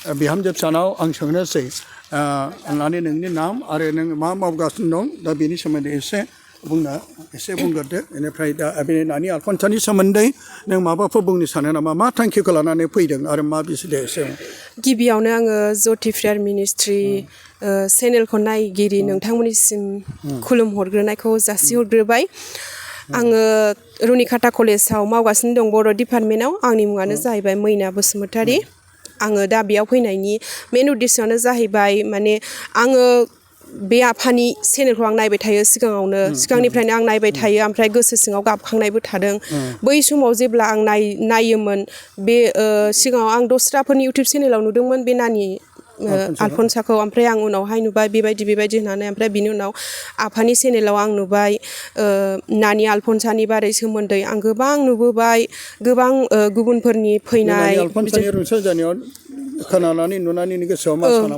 बिहामजो फिसानाव आं सोंनोसै अन्नानै नोंनि नाम आरो नों मा मावगासिनो दं दा बेनि सोमोन्दै एसे बुंग्रोदो बेनिफ्राय दा बे नानि आलफनसानि सोमोन्दै नों माबाफोर बुंनो सानो नामा मा थांखिखौ लानानै फैदों आरो मा बिसोर एसे गिबियावनो आङो ज्योति प्रेयार मिनिस्ट्रि चेनेलखौ नायगिरि नोंथांमोननिसिम खुलुमहरग्रोनायखौ जासिहरग्रोबाय आङो रुनिकाटा कलेजाव मावगासिनो दं बर' डिपार्टमेन्टआव आंनि मुङानो जाहैबाय मैना बसुमतारी आङो दा बेयाव फैनायनि मेन उद्देश्यआनो जाहैबाय माने आङो बे आफानि चेनेलखौ आं नायबाय थायो सिगांनिफ्रायनो आं नायबाय थायो ओमफ्राय गोसो सिङाव गाबखांनायबो थादों बै समाव जेब्ला आं नायोमोन बे सिगाङाव आं दस्राफोरनि इउटुब चेनेलाव नुदोंमोन बे नानि आलफनसाखौ ओमफ्राय आं उनावहाय नुबाय बेबायदि होननानै ओमफ्राय बिनि उनाव आफानि चेनेलाव आं नुबाय नानि आलफनसानि बारै सोमोन्दै आं गोबां नुबोबाय गोबां गुबुनफोरनि फैनाय खोनानानै नुनानै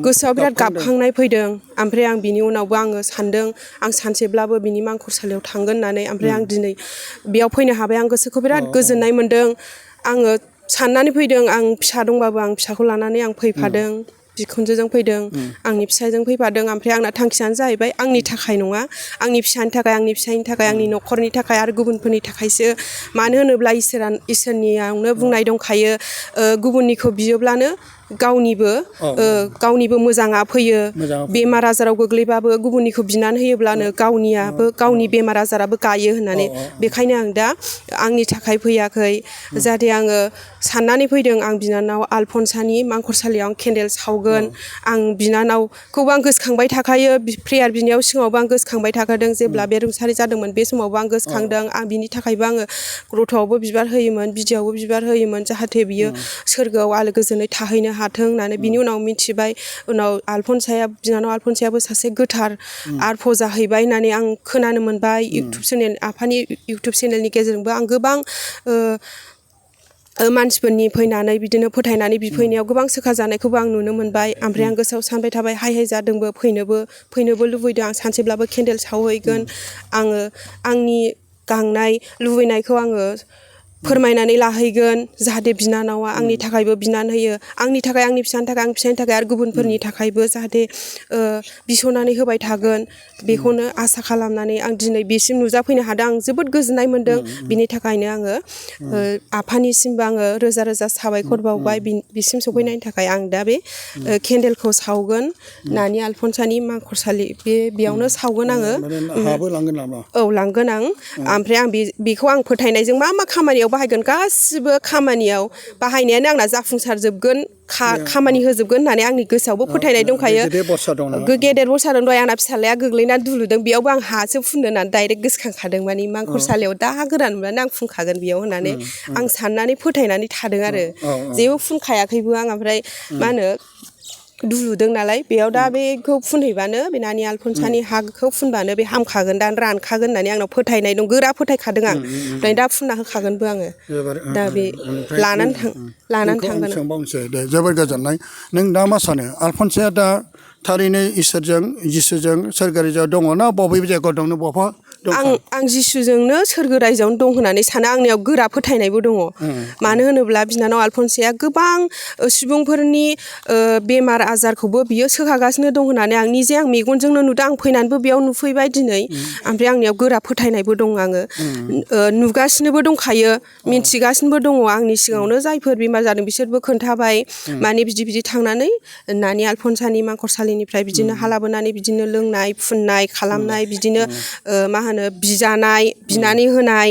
गोसोआव बिराद गाबखांनाय फैदों ओमफ्राय आं बिनि उनावबो आङो सानदों आं सानसेब्लाबो बिनि मांखरसालियाव थांगोन होननानै ओमफ्राय आं दिनै बेयाव फैनो हाबाय आं गोसोखौ बिराद गोजोननाय मोन्दों आङो साननानै फैदों आं फिसा दंबाबो आं फिसाखौ लानानै आं फैफादों बिखुनजोजों फैदों आंनि फिसायजों फैफादों ओमफ्राय आंना थांखियानो जाहैबाय आंनि थाखाय नङा आंनि फिसानि थाखाय आंनि फिसायनि थाखाय आंनि न'खरनि थाखाय आरो गुबुनफोरनि थाखायसो मानो होनोब्ला इसोरनियावनो बुंनाय दंखायो गुबुननिखौ बियोब्लानो गावनिबो मोजाङा फैयो बेमार आजाराव गोग्लैबाबो गुबुननिखौ बिनानै होयोब्लानो गावनि बेमार आजाराबो गायो होननानै बेखायनो आं दा आंनि थाखाय फैयाखै जाहाथे आङो साननानै फैदों आं बिनानाव आलफनसानि मांखरसालियाव आं केन्देल सावगोन आं बिनानावखौबो आं गोसोखांबाय थाखायो प्रेयार बिनायाव सिगाङावबो आं गोसोखांबाय थाखादों जेब्ला बे रुंसारि जादोंमोन बे समावबो आं गोसोखांदों आं बिनि थाखायबो आङो ग्रथ'आवबो बिबार होयोमोन बिदियावबो बिबार होयोमोन जाहाथे बियो सोरगोआव आलो गोजोनै थाहैनो हाथों होननानै बिनि उनाव मिथिबाय उनाव बिनानाव आलफनसायाबो सासे गोथार आरफ जाहैबाय होननानै आं खोनानो मोनबाय आफानि इउटुब चेनेलनि गेजेरजोंबो आं गोबां मानसिफोरनि फैनानै बिदिनो फोथायनानै बिफैनायाव गोबां सोखा जानायखौबो आं नुनो मोनबाय ओमफ्राय आं गोसोआव सानबाय थाबाय हाय जादोंबो फैनोबो लुबैदों आं सानसेब्लाबो केन्देल सावहैगोन आङो आंनि गांनाय लुबैनायखौ आङो फोरमायनानै लाहैगोन जाहाथे बिनानावा आंनि थाखायबो बिनानै होयो आंनि थाखाय आंनि फिसानि थाखाय आंनि फिसायनि थाखाय आरो गुबुनफोरनि थाखायबो जाहाथे बिस'नानै होबाय थागोन बेखौनो आसा खालामनानै आं दिनै बेसिम नुजाफैनो हादों आं जोबोद गोजोननाय मोन्दों बिनि थाखायनो आङो आफानिसिमबो आङो रोजा रोजा साबायखर बावबाय बिसिम सफैनायनि थाखाय आं दा बे केन्देलखौ सावगोन नानि आलफनसानि मांखरसालि बेयावनो सावगोन आङो औ लांगोन आं ओमफ्राय आं बेखौ आं फोथायनायजों मा खामानियाव बाहायगोन गासिबो खामानियाव बाहायनायानो आंना जाफुंसारजोबगोन खामानि होजोबगोन होननानै आंनि गोसोआवबो फोथायनाय दंखायो गेदेर बरसा दं दहाय आंना फिसालाया गोग्लैनानै दुलुदों बेयावबो आं हासो फुननो होननानै डाइरेक्ट गोसोखांखादों माने मांखरसालियाव दा हा गोरान मोनबानो आं फुनखागोन बेयाव होननानै आं साननानै फोथायनानै थादों आरो जेबो फुनखायाखैबो आं ओमफ्राय मा होनो दुलुदों नालाय बेयाव दा बेखौ फुनहैबानो बे नानि आलफनसानि हाखौ फुनबानो बे हामखागोन दा रानखागोन होननानै आंनाव फोथायनाय दं गोरा फोथायखादों आं ओमफ्राय दा फुनना होखागोनबो आङो दा बे लानानै थांगोन जोबोर गोजोननाय नों दा मा सानो आलफनसाया दा थारैनो इसोरजों जिसुजों सोरगोराइजोआव दङ ना बबे जायगायाव दं बबेबा आं जिसुजोंनो सोरगो रायजोआवनो दं होननानै सानो आंनियाव गोरा फोथायनायबो दङ मानो होनोब्ला बिनानाव आलफनसाया गोबां सुबुंफोरनि बेमार आजारखौबो बियो सोखागासिनो दं होननानै आं निजे आं मेगनजोंनो नुदों आं फैनानैबो बेयाव नुफैबाय दिनै ओमफ्राय आंनियाव गोरा फोथायनायबो दं आङो नुगासिनोबो दंखायो मिन्थिगासिनोबो दङ आंनि सिगाङावनो जायफोर बेमार जादों बिसोरबो खोन्थाबाय माने बिदि थांनानै नानि आलफनसानि मांखरसालिनिफ्राय बिदिनो हा लाबोनानै बिदिनो लोंनाय फुननाय खालामनाय बिदिनो मा होनो बिजानाय बिनानै होनाय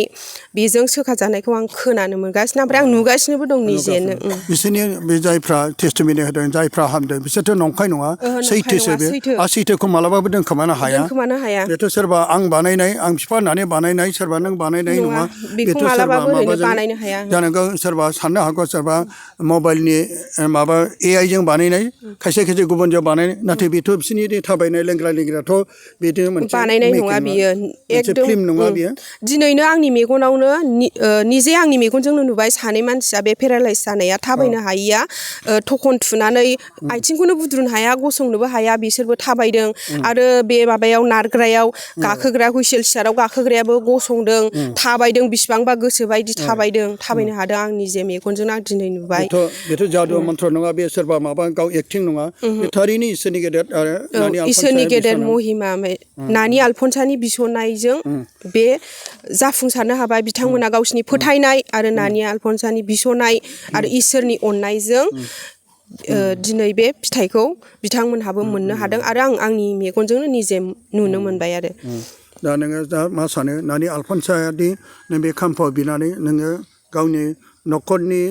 बेजों सोखा जानायखौ आं खोनानो मोनगासिनो ओमफ्राय आं नुगासिनोबो दं निजेनो बिसोरनि बे जायफ्रा टेस्टिमनि होदों जायफ्रा हामदों बिसोरथ' नंखाय नङा सैथोसो बे सैथोखौ मालाबाबो दोनखोमानो हाया बेथ' सोरबा आं बानायनाय आं बिफा होननानै बानायनाय सोरबा नों बानायनाय नङा बेथ' सोरबा माबाजों जानांगौ सोरबा साननो हागौ सोरबा मबाइलनि माबा AI जों बानायनाय खायसे गुबुनजों बानायनाय नाथाय बेथ' बिसोरनि थाबायनाय लोंग्रा लेंग्राथ' बिदि मोनसे बानायनाय नङा बियो मोनसे फिल्म नङा बियो दिनैनो आंनि मेगनावनो निजे आंनि मेगनजोंनो नुबाय सानै मानसिया बे पेरालाइज जानाया थाबायनो हायिया थखन थुनानै आथिंखौनो बुद्रुनो हाया गसंनोबो हाया बिसोरबो थाबायदों आरो बे माबायाव नारग्रायाव गाखोग्रा हुइसेल सियाराव गाखोग्रायाबो गसंदों थाबायदों बिसिबांबा गोसोबायदि थाबायनो हादों आं निजे मेगनजोंनो आं दिनै नुबाय बेथ' जादु मन्त्र नङा बे सोरबा माबा गाव एक्टिं नङा बे थारैनो इसोरनि गेदेर आरो नानि इसोरनि गेदेर महिमा नानि आलफनसानि बिसनायजों बे जाफुंसारनो हाबाय बिथांमोना गावसिनि फोथायनाय आरो नानि आलफनसानि बिसनाय आरो इसोरनि अननायजों दिनै बे फिथाइखौ बिथांमोनहाबो मोननो हादों आरो आं आंनि मेगनजोंनो निजे नुनो मोनबाय आरो दा नोङो दा मा सानो नानि आलफनसायादि नैबे खाम्फाव बिनानै नोङो गावनि न'खरनि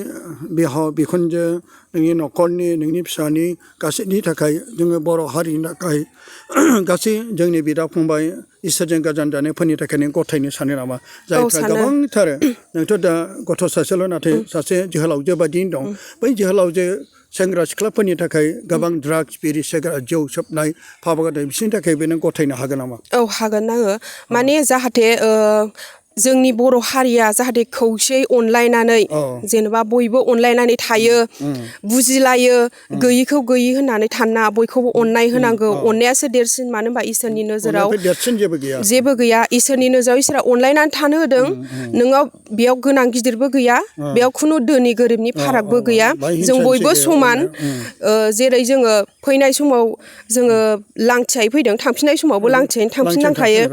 बिहाव बिखुनजो नोंनि न'खरनि नोंनि फिसानि गासैनि थाखाय जोङो बर' हारिनि थाखाय गासै जोंनि बिदा फंबाय इसोरजों गोजान जानायफोरनि थाखाय नों गथायनो सानो नामा जायफ्रा गोबांथार नोंथ' दा गथ' सासेल' नाथाय सासे जोहोलावजो बायदिनो दं बै जोहोलावजो सेंग्रा सिख्लाफोरनि थाखाय गोबां ड्राग्स बिरि सिगारेट जौ सोबनाय फाबगारनाय बिसोरनि थाखायबो नों गथायनो हागोन नामा औ हागोन आङो माने जाहाथे जोंनि बर' हारिया जाहाथे खौसेयै अनलायनानै जेनेबा बयबो अनलायनानै थायो बुजिलायो गैयिखौ गैयि होननानै थाना बयखौबो अननाय होनांगौ अननायासो देरसिन मानो होनबा इसोरनि नोजोराव जेबो गैया इसोरनि नोजोराव इसोरा अनलायनानै थानो होदों नोङो बेयाव गोनां गिदिरबो गैया बेयाव खुनु धोनि गोरिबनि फारागबो गैया जों बयबो समान जेरै जोङो फैनाय समाव जोङो लांथियायै फैदों थांफिननाय समावबो लांथियायैनो थांफिननांखायो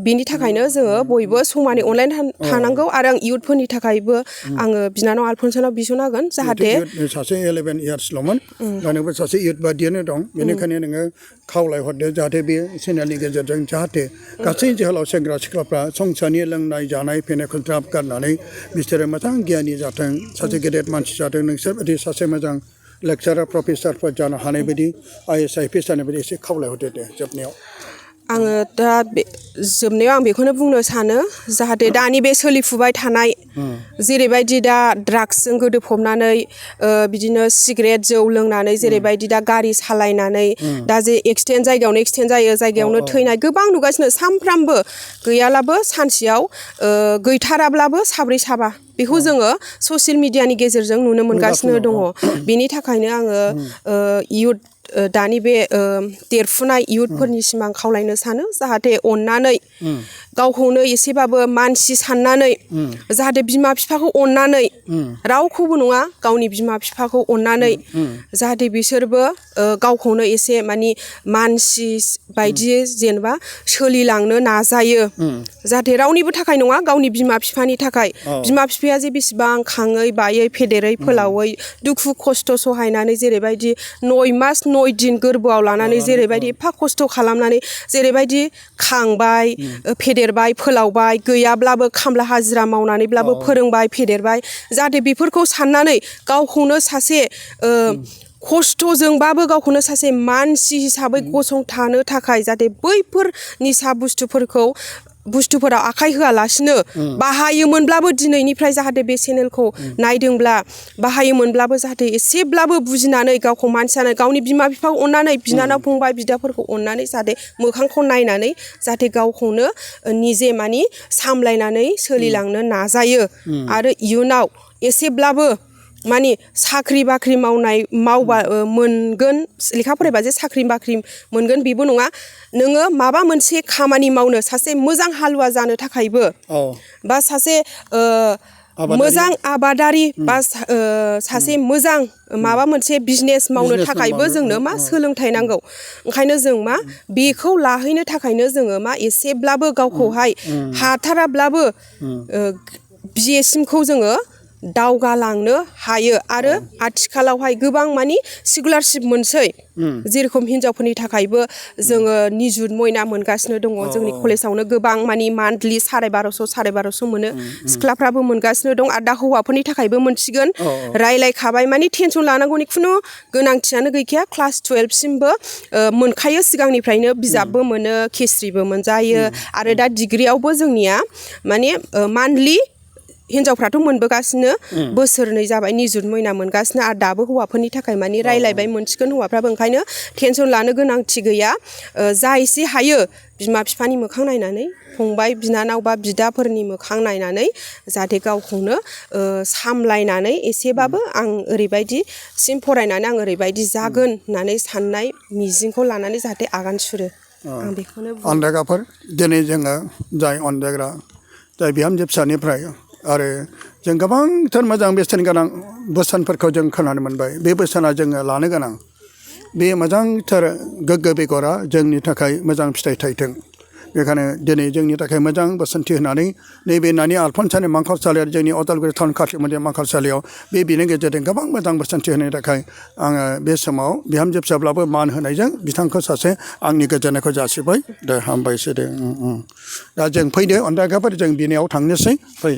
बिनि थाखायनो जोङो बयबो समानै अनलायनानै थानांगौ आरो आं इयुथफोरनि थाखायबो आङो बिनानाव आलफनसानाव बिसन होगोन जाहाथे सासे 11 इयार्सल'मोन दा नोंबो सासे इयुथ बादियानो दं बेनिखायनो नोङो खावलायहरदो जाहाथे बे चेनेलनि गेजेरजों जाहाथे गासै जोहोलाव सेंग्रा सिख्लाफ्रा संसारनि लोंनाय जानाय फेनायखौ ज्राब गारनानै बिसोरो मोजां गियानि जाथों सासे गेदेर मानसि जाथों नोंसोर बायदि सासे मोजां लेक्सारार प्रफेसारफोर जानो हानाय बायदि IAS IPS जानाय बायदि एसे खावलायहरदो दे जोबनायाव आङो दा जोबनायाव आं बेखौनो बुंनो सानो जाहाथे दानि बे सोलिफुबाय थानाय जेरैबायदि दा ड्राग्सजों गोदोफबनानै बिदिनो सिगारेट जौ लोंनानै जेरैबायदि दा गारि सालायनानै दा जे जायगायावनो एक्सिडेन्ट जायो जायगायावनो थैनाय गोबां नुगासिनो सानफ्रामबो गैयालाबो सानसेयाव गैथाराब्लाबो साब्रै साबा बेखौ जोङो ससियेल मिडियानि गेजेरजों नुनो मोनगासिनो दङ बेनि थाखायनो आङो इयुथ दानि बे देरफुनाय इयुथफोरनिसिम आं खावलायनो सानो जाहाथे अननानै गावखौनो एसेबाबो मानसि साननानै जाहाथे बिमा बिफाखौ अननानै रावखौबो नङा गावनि बिमा बिफाखौ अननानै जाहाथे बिसोरबो गावखौनो एसे मानि मानसि बायदियै जेनेबा सोलिलांनो नाजायो जाहाथे रावनिबो थाखाय नङा गावनि बिमा बिफानि थाखाय बिमा बिफाया जे बेसेबां खाङै बायै फेदेरै फोलावै दुखु खस्थ' सहायनानै जेरैबायदि 9 मास 9 दिन गोरबोआव लानानै जेरैबायदि एफा खस्थ' खालामनानै जेरैबायदि खांबाय फेदेरबाय फोलावबाय गैयाब्लाबो खामला हाजिरा मावनानैब्लाबो फोरोंबाय फेदेरबाय जाहाथे बेफोरखौ साननानै गावखौनो सासे खस्थ'जोंबाबो गावखौनो सासे मानसि हिसाबै गसंथानो थाखाय जाहाथे बैफोर निसा बुस्थुफोराव आखाइ होआलासिनो बाहायोमोनब्लाबो दिनैनिफ्राय जाहाथे बे चेनेलखौ नायदोंब्ला बाहायोमोनब्लाबो जाहाथे एसेब्लाबो बुजिनानै गावखौ मानसि जानानै गावनि बिमा बिफाखौ अननानै बिनानाव फंबाय बिदाफोरखौ अननानै जाहाथे मोखांखौ नायनानै जाहाथे गावखौनो निजे मानि सामलायनानै सोलिलांनो नाजायो आरो इयुनाव एसेब्लाबो मानि साख्रि बाख्रि मावबा मोनगोन लेखा फरायबा जे साख्रि बाख्रि मोनगोन बेबो नङा नोङो माबा मोनसे खामानि मावनो सासे मोजां हालुवा जानो थाखायबो बा सासे मोजां आबादारि बा सासे मोजां माबा मोनसे बिजनेस मावनो थाखायबो जोंनो मा सोलोंथाइ नांगौ ओंखायनो जों मा बेखौ लाहैनो थाखायनो जोङो मा एसेब्लाबो गावखौहाय हाथाराब्लाबो BA सिमखौ जोङो दावगालांनो हायो आरो आथिखालावहाय गोबां मानि स्कलारशिप मोनसै जेरखम हिनजावफोरनि थाखायबो जोङो निजुत मयना मोनगासिनो दङ जोंनि कलेजावनो गोबां मानि मान्थलि 1250 मोनो सिख्लाफ्राबो मोनगासिनो दं आरो दा हौवाफोरनि थाखायबो मोनसिगोन रायलायखाबाय मानि टेनसन लानांगौनि खुनु गोनांथियानो गैखाया क्लास 12 सिमबो मोनखायो सिगांनिफ्रायनो बिजाबबो मोनो केस्रिबो मोनजायो आरो दा डिग्रियावबो जोंनिया माने मान्थलि हिनजावफ्राथ' मोनबोगासिनो बोसोरनै जाबाय निजुत मयना मोनगासिनो आरो दाबो हौवाफोरनि थाखाय मानि रायलायबाय मोनसिगोन हौवाफ्राबो ओंखायनो टेनसन लानो गोनांथि गैया जा एसे हायो बिमा बिफानि मोखां नायनानै फंबाय बिनानाव बा बिदाफोरनि मोखां नायनानै जाहाथे गावखौनो सामलायनानै एसेबाबो आं ओरैबायदिसिम फरायनानै आं ओरैबायदि जागोन होननानै साननाय मिजिंखौ लानानै जाहाथे आगान सुरो आं बेखौनो अनजायग्राफोर दिनै जोङो जाय अनजायग्रा जाय बिहामजो फिसानिफ्राय आरो जों गोबांथार मोजां बेसेन गोनां बोसोनफोरखौ जों खोनानो मोनबाय बे बोसोना जोङो लानो गोनां बे मोजांथार गोग्गो बेगरा जोंनि थाखाय मोजां फिथाइ थायथों बेखायनो दिनै जोंनि थाखाय मोजां बोसोनथि होनानै नैबे नानि आलफनसानि मांखरसालियाव जोंनि अदालगुरि टाउन खाथिनि मांखरसालियाव बेनि गेजेरजों गोबां मोजां बोसोनथि होनायनि थाखाय आङो बे समाव बिहामजो फिसाब्लाबो मान होनायजों बिथांखौ सासे आंनि गोजोननायखौ जासिबाय दे हामबायसै दे दा जों फैदो अनजायग्राफोर जों बिनायाव थांनोसै फै